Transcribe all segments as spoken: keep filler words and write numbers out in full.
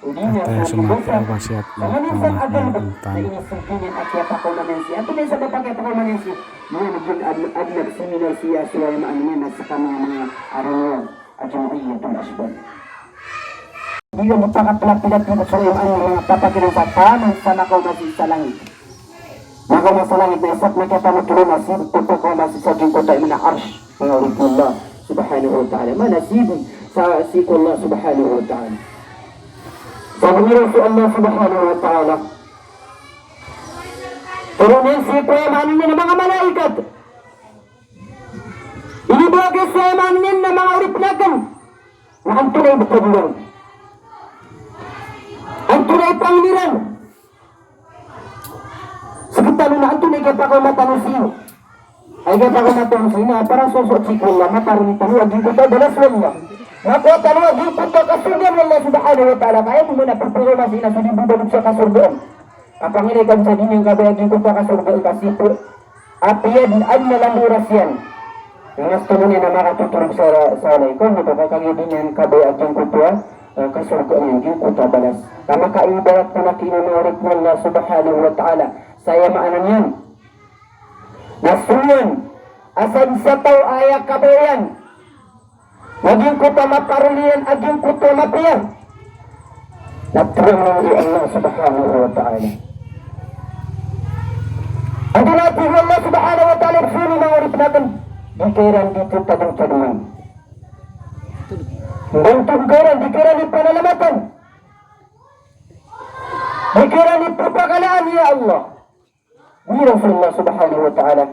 Aya so mapakawasiyat na pamakaantang. Antonaa i sabap a kiyapakaoma niyan si, antonaa i sabap a kiyapakaoma niyan si, iyan a gin ad-, adn a pzamilay siya so aya maana niyan na skami a manga aron a jum'iyyatul ashbal. Di ka mapakaplapilapila so aya maana niyan na manga papakiran sa taman sa makaoma sii sa langit. Makaoma sa langit na isa pn a kiyapanothol on na sii pn pakaoma sii sa giyangkoto a aya maana arsh. Manga oripn o Allah subhanahu wa ta'ala. Maana sii pn sa, sii ko Allah subhanahu wa ta'ala. Sa gomiraw so Allah subhanahu wa ta'ala, toronen sii ko aya maana niyan a manga malaikat. Inibagay so aya maana niyan a manga oripn akn. Na antonaa i btad iran? Antonaa i pangni iran? Sktano na antonaa i kiyapakaoma tano sii. Aya kiyapakaoma tano sii na para so, so sii ko Allah, maparoli tano a giyangkoto a balas o Allah. Makowa tano a giyangkoto a kasorgaan o Allah subhanahu wa ta'ala. Ka aya bo man a pphakaoma sii na so di bo balog sa kasorgaan. Kapangiray ka dn sa di niyan kabaya a giyangkoto a kasorgaan ka sii pn. Apiya adn a landoras iyan. Na mas tonaa niyan na makatotorog sa, sa walay ka, oto ka kagiya di niyan kabaya a giyangkoto a, eh, kasorgaan iyan, giyangkoto a balas. Ka makaibarat pn a kiini manga oripn o Allah subhanahu wa ta'ala sa aya maana niyan na so iyan a sadn sa taw a aya kabaya iyan na giyangkoto a maparoli iyan a giyangkoto a mapiya, na toronen o Allah subhanahu wa ta'ala. Antonaa i tig o Allah subhanahu wa ta'ala, pzoni manga oripn akn, di ka iran di tadmtadman. Mbantog ka iran, di ka iran di panalamatan. Di ka iran di pphakalaan, ya Allah. Gomiraw so Allah subhanahu wa ta'ala.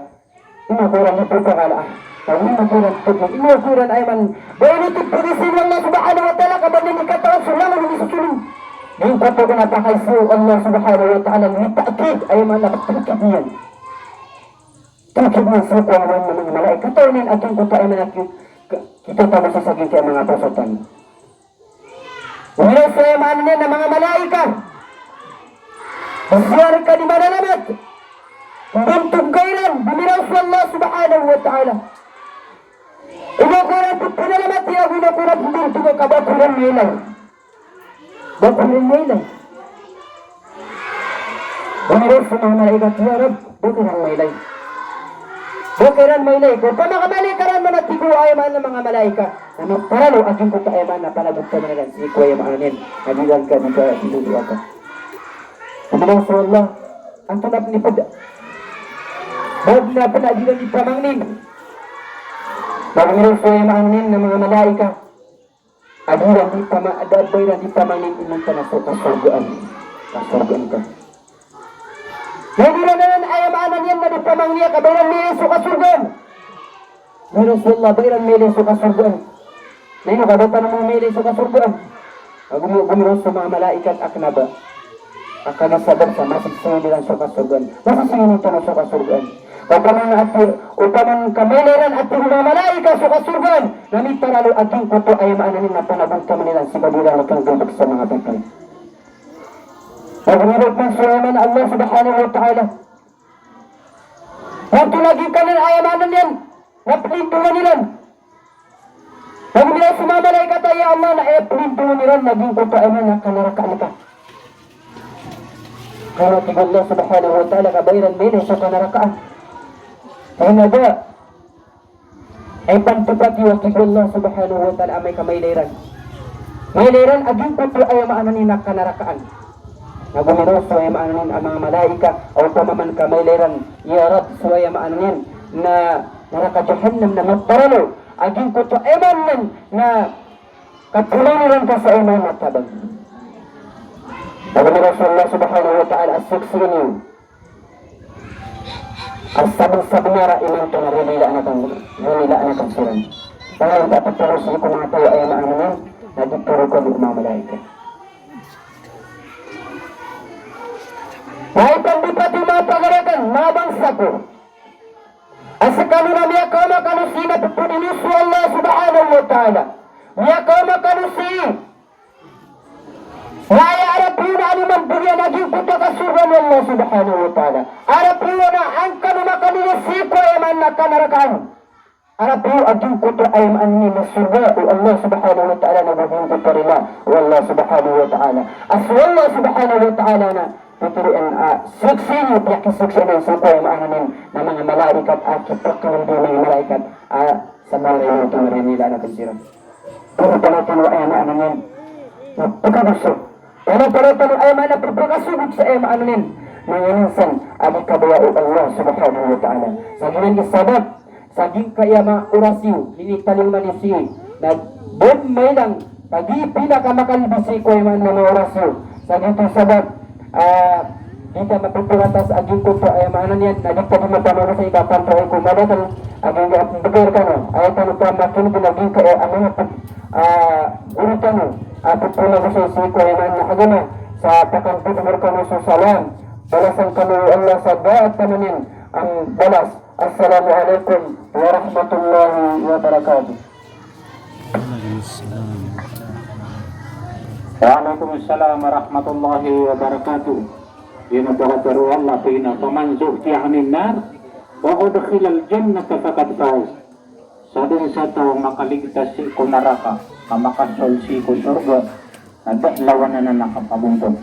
Ino ko iran di pphakalaan. Ino ko iran di pphakalaan. Ino ko iran aya maana. Ba ino titho sii o Allah subhanahu wa ta'ala ka ba niyan di katawan so langon o misosolon. Giyangkoto kna a pakaiza o Allah subhanahu wa ta'ala, lita'kid, aya maana a ta'kid niyan. Ta'kid niyan sii ko aya maana a manga malaikat. Katawan iyan a giyangkoto aya maana a ki-, ki-, kita tano sii sa giyangkai a manga poso tano. Gomiraw so aya maana niyan a manga malaikat. Bsiyar ka di manalamat. Mbantog ka iran, gomiraw so Allah subhanahu wa ta'ala. Ino ko iran pphanalamati ago ino ko iran pmbantog ka ba ko iran mailay. Ba ko iran mailay. Gomiraw so manga malaikat, ya Rabb, ba ko iran mailay. Ba ko iran mailay. Ko pamakamalay ka ran man a tig o aya maana a manga malaikat. Na miparalo a giyangkoto aya maana a panagontaman iran sii ko aya maana niyan a di iran ka di ka, di ka. Gomiraw so Allah, antonaa pn i pd. Ba adn a pd a di iran di pamangnin. Na gomiraw so aya maana niyan a manga malaikat. A di iran di pama-, a da ba iran di pamangnin imanto na so kasorgaan. Kasorgaan ka. Na di iran anan aya maana niyan na di pamangni ka ba iran mailay so kasorgaan. Ya Rasulullah, ba iran mailay so kasorgaan. Na ino ka ba tano mailay so kasorgaan. A gomi-, gomiraw so manga malaikat a kna ba a kagiya sabap sa masisingil iran so kasorgaan. Masisingil tano so kasorgaan. Opama na ati, opama ka mailay iran a tig o manga malaikat so kasorgaan, na miparalo a giyangkoto aya maana niyan na panagontaman iran sii ka di iran kanggalbk sa manga pipiya. Na gomiraw pman so aya maana Allah subhanahu wa ta'ala. Antonaa giyangkanan aya maana niyan na plindongan iran. Na gomiraw so manga malaikat a, ya Allah, na aya plindongan iran na giyangkoto a aya maana a kanarakaan ka. Kna a tig o Allah subhanahu wa ta'ala ka ba iran mailay so kanarakaan. Kna ba aya pantopati o tig o Allah subhanahu wa ta'ala amay ka mailay iran. Mailay iran a giyangkoto a aya maana niyan a kanarakaan. Na gomiraw so aya maana niyan a manga malaikat, opama man ka mailay iran, ya Rabb, so aya maana niyan na naraka Jahannam, na miparalo a giyangkoto a aya maana niyan na kapolon iran ka sa aya maana a tabang. Na gomiraw so Allah subhanahu wa ta'ala a saksii niyo a sabnsabnar imanto na rinilaan akn, rinilaan akn siran. Aya maana a pitharo sii ko manga taw a aya maana niyan na di torokan o manga malaikat. Na aya pantopati o manga pagari akn, manga bangsa ko, a skano na miyakaoma kano sii na pphoon iyo so Allah subhanahu wa ta'ala. Miyakaoma kano sii na aya arap iyo na ano man bgan a giyangkoto a kasorgaan o Allah subhanahu wa ta'ala. Arap iyo na an kano makaliyo sii ko aya maana a kanarakaan. Para po a giyangkoto a aya maana niyan na sorga o Allah subhanahu wa ta'ala na giyangkoto a rila o Allah subhanahu wa ta'ala. A so Allah subhanahu wa ta'ala na pitharo iyan a saksian, piyakisaksian iyan sii ko aya maana niyan na manga malaikat a kipakalondi, manga malaikat a sa manga malaikat a marinilaan a tensira. Pala-pala tano aya maana niyan na pekadosa. Pala-pala tano aya maana pekasogod sa aya maana niyan na minsan a di kabaya o Allah subhanahu wa ta'ala. Sa giyanan i sabap sa giyangkaya manga oras iyo, ini talingoma niyo sii, na di mailang, kagiya pinakamakalbi sii ko aya maana na manga oras iyo. Sa giyoto i sabap, ah, di ka mapipiratas a giyangkoto aya maana niyan, na di ka di mapamagosay ka panto ay ko madakel a giyangkaya pembegay rekano, aya tano pamakinegen a giyangkaya a manga pag-, ah, goro tano, ah, pepamagosay sii ko aya maana na agama, sa pakanpid rekano so salam, balasan kano o Allah sa da a taman iyan a balas. Assalamu alaikum warahmatullahi wabarakatuh. Wa alaikum assalam warahmatullahi wabarakatuh. Ino ba katharo o Allah, ino, faman zuhziha anin nar wa udkhilal jannata faqad faz. Sadn sa taw a makaligtas sii ko naraka, ka makasold sii ko sorga, na da lawanan a kapagontong.